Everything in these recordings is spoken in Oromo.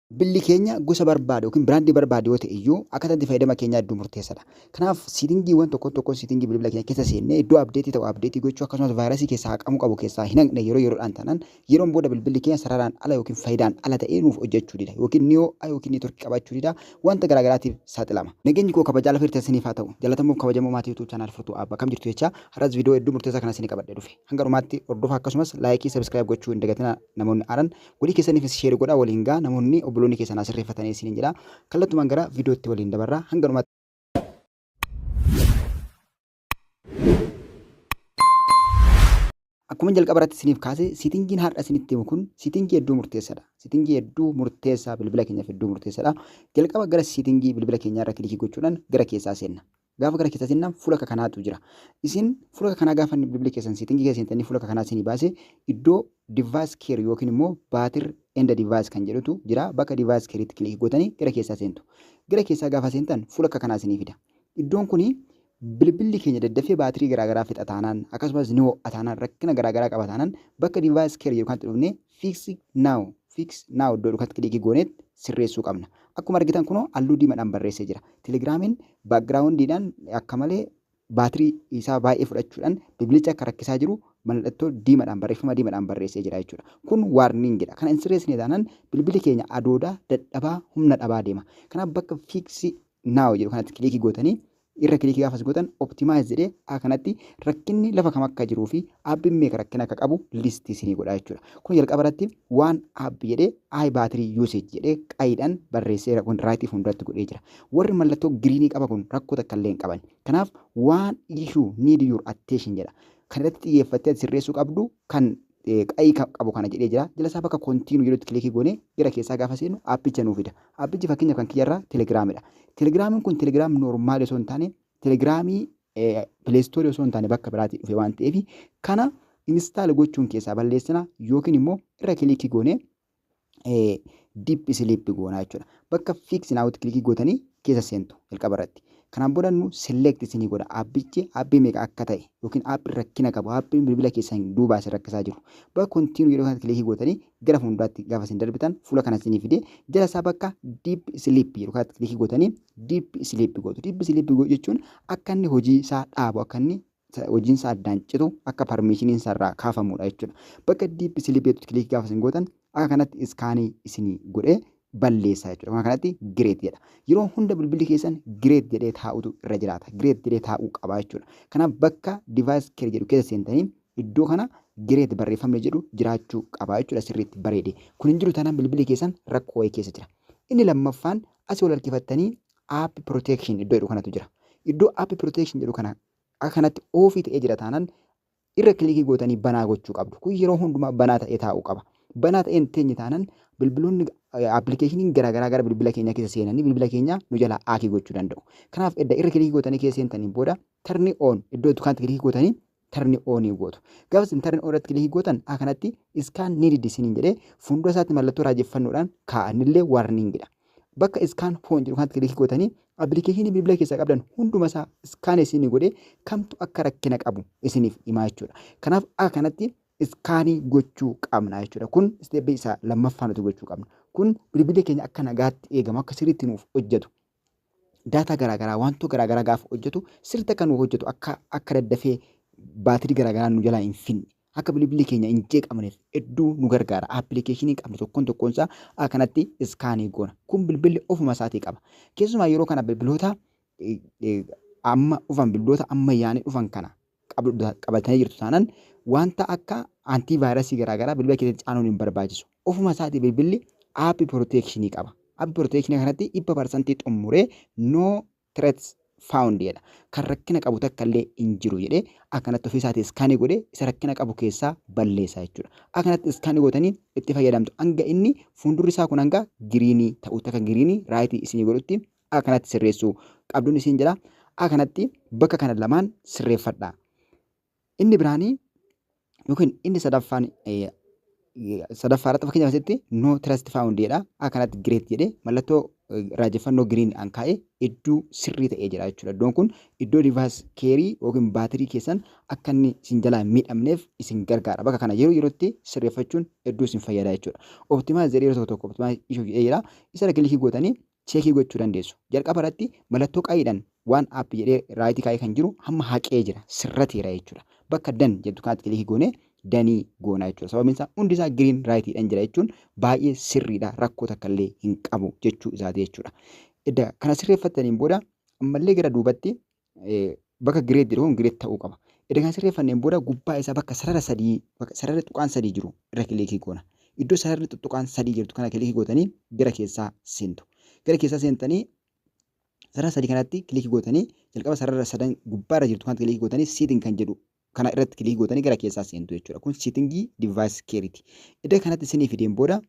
Bilbilli keenya gosa barbaade yookiin brand barbaade yoo ta'e iyyuu akkaataan itti fayyadama keenyaa hedduu murteessadha. Kanaaf settingiiwwan tokko tokko setting bilbila keenya keessa seennee iddoo update ta'u update gochuu, akkasumas vaayirasii keessaa haqamuu qabu keessaa hin haqne yeroo yeroodhaan taanaan, yeroon booda bilbilli keenya sararaan ala yookiin faayidaan ala ta'ee nuuf hojjechuu dida, yookiin ni ho'a yookiin network qabaachuu dida, wanta garaagaraatiif saaxilama. Nageenyi koo kabajaa lafa jirtan isiniif haa ta'u. Jaalatamuuf kabajamoo maatii YouTube channel Furtuu Abbaa kam jirtu jecha, har'as viidiyoo hedduu murteessaa kana isinii qabadhee dhufe. Hanga dhumaatti hordofaa, akkasumas like, subscribe gochuu hin dagatinaa. Namoonni aaran walii keessaniifis share godhaa, waliin gaa namoonni obboloonni keessan haa sirreeffatanii isiniin jedha. Kallattumaan gara viidiyootti waliin dabarraa, hanga dhumaatti. Akkuma jalqaba irratti isiniif kaase, settingiin har'a isinitti himu kun setting hedduu murteessaadha. Setting hedduu murteessaa, bilbila keenyaaf hedduu murteessaadha. Jalqaba gara setting bilbila keenyaa irra click gochuudhaan gara keessaa seenna. Gaafa gara keessaa seennan fuula akka kanaatu jira. Isin fuula akka kanaa gaafa bilbilli keessan setting keessa seentanii fuula akka kanaa isinii baase, iddoo device care yookiin immoo battery and device kan jedhutu jira. Bakka device care'itti click gootanii gara keessaa seentu. Gara keessaa gaafa seentan fuula akka kanaa isinii fida. Iddoon kuni bilbilli keenya daddafee baatirii garaagaraa fixa taanaan, akkasumas ni ho'a taanaan, rakkina garaagaraa qaba taanaan, bakka device care jedhu kanatti dhufnee fix now, fix now iddoo kanatti click gooneet sirreessuu qabna. Akkuma argitan kunoo halluu diimaadhaan barreessee jira. Telegiraamiin backgroundiidhaan akka malee baatirii isaa baay'ee fudhachuudhaan bilbilicha akka rakkisaa jiru mallattoo diimaadhaan, barreeffama diimaadhaan barreessee jira jechuudha. Kun warningidha. Kana hin sirreessine taanaan bilbilli keenya adoodaa, dadhabaa, humna dhabaa deema. Kanaaf bakka fix now jedhu kanatti click gootanii, irra click gaafas gootan, optimize jedhee akka kanatti rakkinni lafa kam akka jiruu fi appiin meeqa rakkina akka qabu list isinii godha jechuudha. Kun jalqaba irratti waan app jedhee high battery usage jedhee qayiidhaan barreessee kun right fuulduratti godhee jira. Warri mallattoo green qaba kun rakkoo takka illee hin qaban. Kanaaf "One issue need your attention" jedha. Kan irratti xiyyeeffattee sirreessuu qabdu kan qayii qabu kana jedhee jira. Jala isaa bakka continue jedhutti click goonee gara keessaa gaafa seenu appicha nuu fida. Appichi fakkeenyaaf kan kiyyarraa Telegiraamidha. Telegiraamiin kun Telegiraam normal osoo hin taane, Telegiraamii Play Store osoo hin taane bakka biraatii dhufe waan ta'eef, kana install gochuun keessaa balleessina yookiin immoo irra click goonee deep sleep goonaa jechuudha. Bakka fix nowtti click gootanii keessa seentu jalqaba irratti. Kanaan booda nu select isinii godha. Appichi app meeqa akka ta'e yookiin appiin rakkina qabu, appiin bilbila keessan duubaa isin rakkisaa jiru. Bakka continue yeroo kanatti click gootanii gara fuulduraatti gaafa isin darbitan fuula kana isinii fidee, jala isaa bakka deep sleep yeroo kanatti click gootanii deep sleep gootu. Deep sleep jechuun akka inni hojii isaa dhaabu, akka inni hojiin isaa addaan citu, akka permissioniin isaa irraa kaafamudha jechuudha. Bakka deep sleep jettutti click gaafa isin gootan akka kanatti scan isinii godhee balleessaa jechuudha. Kana kanatti great jedha. Yeroo hunda bilbilli keessan great jedhee taa'utu irra jiraata. Great jedhee taa'uu qaba jechuudha. Kanaaf bakka device care jedhu keessa seentanii iddoo kana great barreeffamni jedhu jiraachuu qaba jechuudha, sirriitti bareede. Kun hin jiru taanaan bilbilli keessan rakkoo wayii keessa jira. Inni lammaffaan asii wal harkifattanii app protection iddoo jedhu kanatu jira. Iddoo app protection jedhu kana akka kanatti off ta'ee jira taanaan irra click gootanii banaa gochuu qabdu. Kun yeroo hundumaa banaa ta'ee taa'uu qaba. Banaa ta'ee hin teenye taanaan bilbiloonni, applicationiin garaagaraa gara bilbila keenyaa keessa seenanii bilbila keenya nu jalaa hack gochuu danda'u. Kanaaf edda irra click gootanii keessa seentaniin booda turn on iddoo kanatti click gootanii turn on gootu. Gaafa isin turn on irratti click gootan akka kanatti scan needed isiniin jedhee fuuldura isaatti mallattoo raajeffannoodhaan kaa'anillee warningidha. Bakka scan phone jedhu kanatti click gootanii application bilbila keessaa qabdan hunduma isaa scan isinii godhee kamtu akka rakkina qabu isiniif himaa jechuudha. Kanaaf akka kanatti scan gochuu qabna jechuudha. Kun step isaa lammaffaa nuti gochuu qabna. Kun bilbilli keenya akka nagaatti eegamu, akka sirriitti nuuf hojjetu, data garaagaraa, wantoota garaagaraa gaafa hojjetu sirriitti akka nuuf hojjetu, akka daddafee baatirii garaagaraa nu jalaa hin finne, akka bilbilli keenya hin jeeqamneef hedduu nu gargaara. Application qabnu tokkoon tokkoon isaa akka kanatti scan goona. Kun bilbilli ofuma isaatii qaba. Keessumaa yeroo kana bilbiloota amma dhufan, bilbiloota ammayyaanii dhufan kana qabatanii jirtu taanaan, wanta akka antivirus garaagaraa bilbila keessatti caanuun hin barbaachisu. Ofuma isaatii bilbilli app protection qaba. App protection kanatti 100% xumuree "no threats found" jedha. Kan rakkina qabu takka illee hin jiru jedhee akkanatti ofii isaatii scan godhee isa rakkina qabu keessaa balleessa jechuudha. Akkanatti scan gootanii itti fayyadamtu. Hanga inni fuuldurri isaa kun hanga green ta'utti, akka green right isinii godhutti akkanatti sirreessuu qabduun isin jedha. Akkanatti bakka kana lamaan sirreeffadha. Inni biraanii yookiin inni sadaffaan, sadaffaa irratti fakkeenyaaf asitti "no threats found" jedha. Akkanatti great jedhee mallattoo Raajeffannoo green kaa'ee iddoo sirrii ta'ee jira jechuudha. Iddoon kun iddoo device care yookiin baatirii keessan akka inni isin jalaa hin miidhamneef isin gargaara. Bakka kana yeroo yerootti sirreeffachuun hedduu isin fayyada jechuudha. Optimize jedhee, yeroo tokko tokko optimize issue jedhee jira. Isa click gootanii check gochuu dandeessu. Jalqaba irratti mallattoo qayiidhaan waan app jedhee right kaa'ee kan jiru hamma haqee jira, sirrateera jechuudha. Bakka done jettu kanatti click goonee done goona jechuudha. Sababiin isaa hundi isaa green rightiidhaan jira jechuun baay'ee sirriidha. Rakkoo takka illee hin qabu jechuu isaati jechuudha. Edda kana sirreeffattaniin booda ammallee gara duubatti bakka great jedhu kun great ta'uu qaba. Edda kana sirreeffanneen booda gubbaa isaa bakka sarara sadii, bakka sarara tuqaan sadii jiru irra click goona. Iddoo sararri tuttuqaan sadii jirtu kana click gootanii gara keessaa seentu. Gara keessaa seentanii sarara sadii kanatti click gootanii, jalqaba sarara sadan gubbaarra jirtu kanatti click gootanii, setting kan jedhu kana irratti click gootanii gara keessaa seentu jechuudha. Kun setting device careiti. Iddoo kanatti isinii fideen booda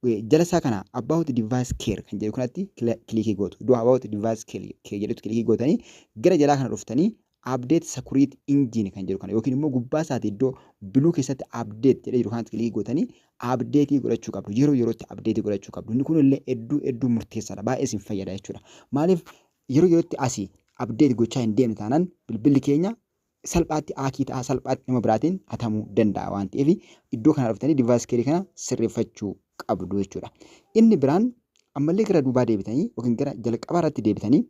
jala isaa kana about device care kan jedhu kanatti click gootu. Iddoo about device care jedhutti click gootanii gara jalaa kana dhuftanii update security engine kan jedhu kana yookiin immoo gubbaa isaati iddoo blue keessatti update jedhee jiru kanatti click gootanii update godhachuu qabdu. Yeroo yerootti update godhachuu qabdu. Inni kun illee hedduu hedduu murteessaadha. Baay'ee isin fayyada jechuudha. Maaliif, yeroo yerootti asii update gochaa hin deemne taanaan bilbilli keenya salphaatti hack ta'a, salphaatti nama biraatiin hatamuu danda'a waan ta'eef iddoo kana dhuftanii device care kana sirreeffachuu qabdu jechuudha. Inni biraan ammallee gara duubaa deebitanii yookiin gara jalqabaa irratti deebitanii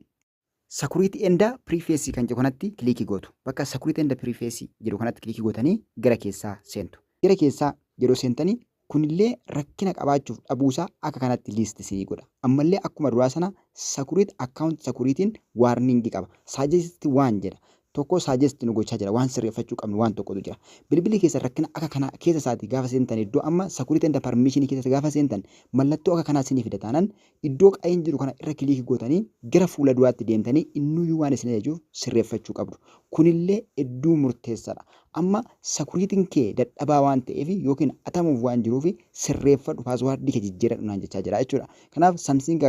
security and privacy kan jedhu kanatti click gootu. Bakka security and privacy jedhu kanatti click gootanii gara keessaa seentu. Gara keessaa yeroo seentanii kunillee rakkina qabaachuuf dhabuusaa akka kanatti list isinii godha. Ammallee akkuma duraa sana security account securityn warning qaba. Suggest waan jedha. Tokko suggest nu gochaa jira, waan sirreeffachuu qabnu waan tokkotu jira. Bilbilli keessa rakkina akka kanaa keessa isaatii gaafa seentan, iddoo amma security and permission keessa gaafa seentan mallattoo akka kanaa isinii fida taanaan, iddoo qayin jiru kana irra click gootanii gara fuula duraatti deemtanii innuyyuu waan isin ajajuuf sirreeffachuu qabdu. Kunillee hedduu murteessaadha. Amma securityn kee dadhabaa waan ta'eef yookiin hatamuuf waan jiruuf sirreeffadhu, password kee jijjiiradhu naan jechaa jira jechuudha. Kanaaf Samsung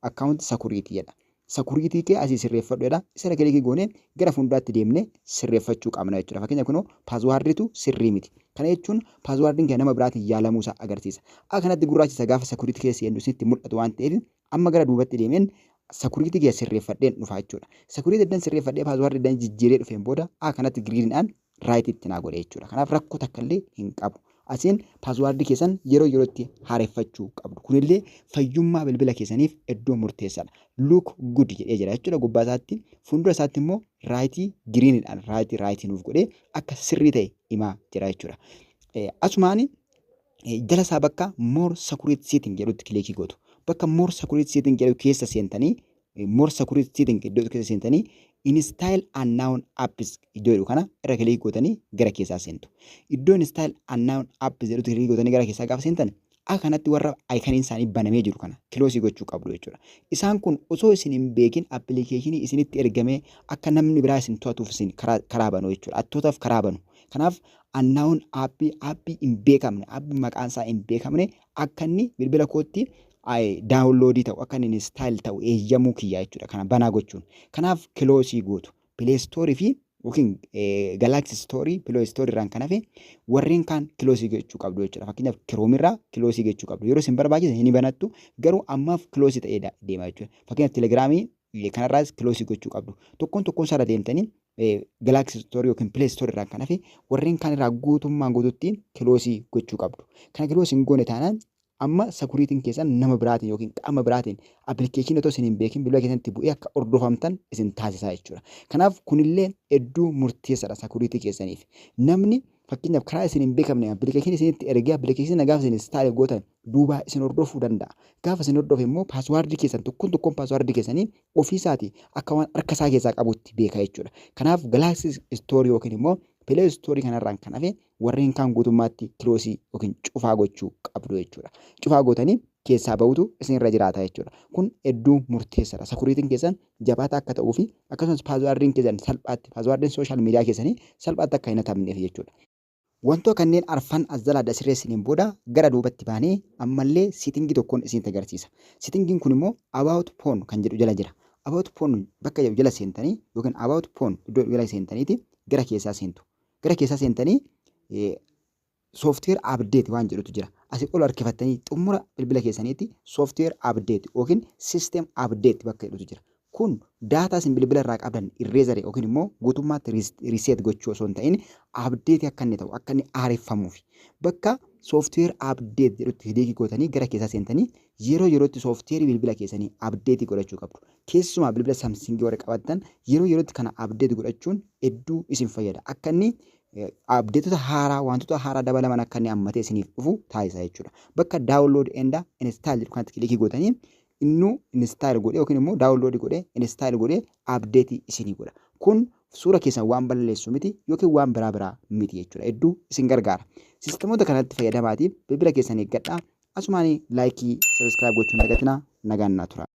account security jedha. Security kee asii sirreeffadhu jedha. Isa click goonee gara fuulduraatti deemnee sirreeffachuu qabna jechuudha. Fakkeenya kunoo passworditu sirrii miti. Kana jechuun passwordiin kee nama biraatiin yaalamuu isaa agarsiisa. Akka kanatti gurraachisa gaafa security keessa seennu isinitti mul'atu waan ta'eef amma gara duubatti deemeen security kee sirreeffadheen dhufa jechuudha. Security eddan sirreeffadhee password eddan jijjiiree dhufeen booda akka kanatti greeniidhaan rightitti naa godhe jechuudha. Kanaaf rakkoo takka illee hin qabu. Asiin password keessan yeroo yerootti haareffachuu qabdu. Kunillee fayyummaa bilbila keessaniif iddoo murteessaadha. Look good jedhee jira jechuudha gubbaa isaatti. Fuuldura isaatti immoo right greeniidhaan right right nuuf godhee akka sirrii ta'e himaa jira jechuudha. Asumaan jala isaa bakka more security setting jedhutti click gootu. Bakka more security setting jedhu keessa seentanii, more security setting iddoo keessa seentanii, install unknown apps iddoo jedhu kana irra click gootanii gara keessaa seentu. Iddoo install unknown apps jedhutti click gootanii gara keessaa gaafa seentan akka kanatti warra iconiin isaanii banamee jiru kana close gochuu qabdu jechuudha. Isaan kun osoo isin hin beekin application isinitti ergamee akka namni biraa isin to'atuuf isin karaa banu jechuudha. Attootaaf karaa banu. Kanaaf unknown app, app hin beekamne, app maqaan isaa hin beekamne akka inni bilbila kootti download ta'u, akka inni install ta'u eeyyamuu kiyyaa jechuudha. Kana banaa gochuun. Kanaaf close gootu. Play Store fi yookiin Galaxy Store, Play Store irraan kan hafe warreen kaan close gochuu qabdu jechuudha. Fakkeenyaaf Chrome irraa close gochuu qabdu. Yeroo isin barbaachise ni banattu, garuu ammaaf close ta'ee deema jechuudha. Fakkeenyaaf Telegramii kanarraas close gochuu qabdu. Tokkoon tokkoon isaarra deemtanii Galaxy Store yookiin Play Store irraan kan hafe warreen kaan irraa guutummaan guututti close gochuu qabdu. Kana close hin goone taanaan amma securityn keessan nama biraatiin yookiin qaama biraatiin application otoo isin hin beekin bilbila keessanitti bu'ee akka hordofamtan isin taasisaa jechuudha. Kanaaf kunillee hedduu murteessaadha security keessaniif. Namni fakkeenyaaf karaa isin hin beekamne application isinitti ergee application gaafa isin install gootan duubaa isin hordofuu danda'a. Gaafa isin hordofe immoo password keessan, tokkoon tokkoon password keessanii ofiisaatii akka waan harka isaa keessaa qabutti beeka jechuudha. Kanaaf Galaxy Store yookiin immoo Play Store kanarraan kan hafe warreen kaan guutummaatti close yookiin cufaa gochuu qabdu jechuudha. Cufaa gootanii keessaa bahutu isinirra jiraata jechuudha. Kun hedduu murteessaadha. Securityn keessan jabaataa akka ta'uu fi akkasumas passwordiin keessan salphaatti, passwordiin social media keessanii salphaatti akka hin hatamneef jechuudha. Wantoota kanneen arfan as jalaa adda sirreessiniin booda gara duubatti baanee ammallee setting tokkoon isinitti agarsiisa. Settingiin kun immoo about phone kan jedhu jala jira. About phone bakka jedhu jala seentanii yookiin about phone iddoo jala seentaniiti gara keessaa seentu. Gara keessaa seentanii software update waan jedhutu jira. asii ol harkifattanii xumura bilbila keessaniitti software update yookiin system update bakka jedhutu jira. Kun daataa isin bilbila irraa qabdan erase yookiin immoo guutummaatti reset gochuu osoo hin ta'in, update akka inni ta'u, akka inni haareffamuufi. Bakka software update jedhutti click gootanii gara keessaa seentanii yeroo yerootti software bilbila keessanii update godhachuu qabdu. Keessumaa bilbila Samsung warra qabattan yeroo yerootti kana update godhachuun hedduu isin fayyada. Akka inni updateota haaraa, wantoota haaraa dabalaman akka inni hammatee isiniif dhufu taasisa jechuudha. Bakka download and install jedhu kanatti click gootanii innuu install godhee yookiin immoo download godhee, install godhee update isinii godha. Kun suura keessan waan balleessu miti yookiin waan biraa biraa miti jechuudha. Hedduu isin gargaara. Sistemoota kanatti fayyadamaatiif bilbila keessan eeggadhaa. Asumaan like, subscribe gochuun dagatinaa. Nagaan naa tura.